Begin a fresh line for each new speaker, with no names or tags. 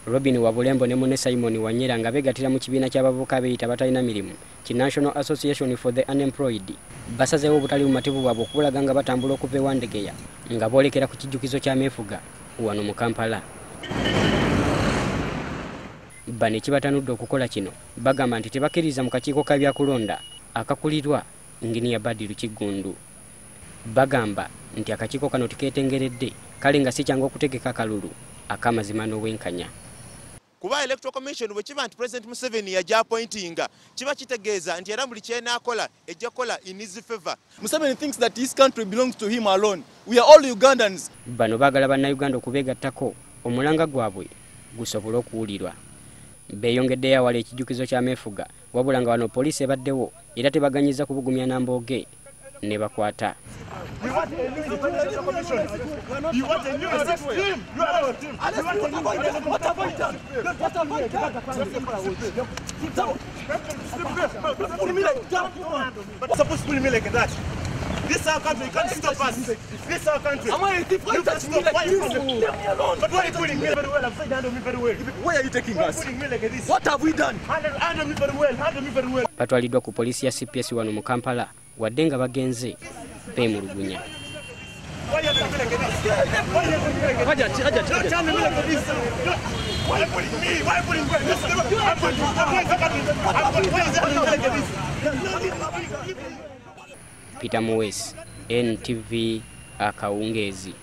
Robin Wabulembo ne munne Simon Wanyera nga beegattira mu kibiina ky'abavubuka abeeyita abatalina mirimu ki National Association for the Unemployed basazeewo obutali bumativu bwabwe okubulaga nga batambula okuva e Wandegeya nga boolekera ku kijjukizo ky'ameefuga wano mu Kampala. Bano ekibatanudde okukola kino bagamba nti tebakkiririza mu kakiiko ka byakulonda akakulirwa Inginiya Badiru Kiggundu. Bagamba nti akakiiko kano tikeetengeredde kale nga si kyangu okutegeka akalulu ak'amazima n'obwenkanya.
Kuba Electoral Commission bwe kiba nti President Museveni yajja appointinga, kiba kitegeeza nti era buli kyenaakola ejja kukola in his favor.
Museveni thinks that his country belongs to him alone. We are all Ugandans.
Bano baagala bannayuganda okubeegattako omulanga gwabwe gusobole okuwulirwa. Beeyongeddeyo awala ekijjukizo ky'ameefuga wabula nga wano poliisi ebaddewo era tebaganyiza kubugumya na mbooge ne bakwata.
This is our country, you can't stop us. This is our country. You can't stop. Why are you pulling me? But why are you pulling me very well? I'm saying handle me very well.
Where are you taking us?
Pulling me like this.
What have we done?
Handle me very well. Handle me very well.
Batwaliddwa ku poliisi ya CPS wano mu Kampala wadde nga bagenze beemulugunya.
Why are you doing me like this? Why are you doing me like this? Don't handle me like this. Why are you pulling me? Why are you pulling me? I'm going to Why is it like this?
Peter Muwesi, NTV, akawungeezi.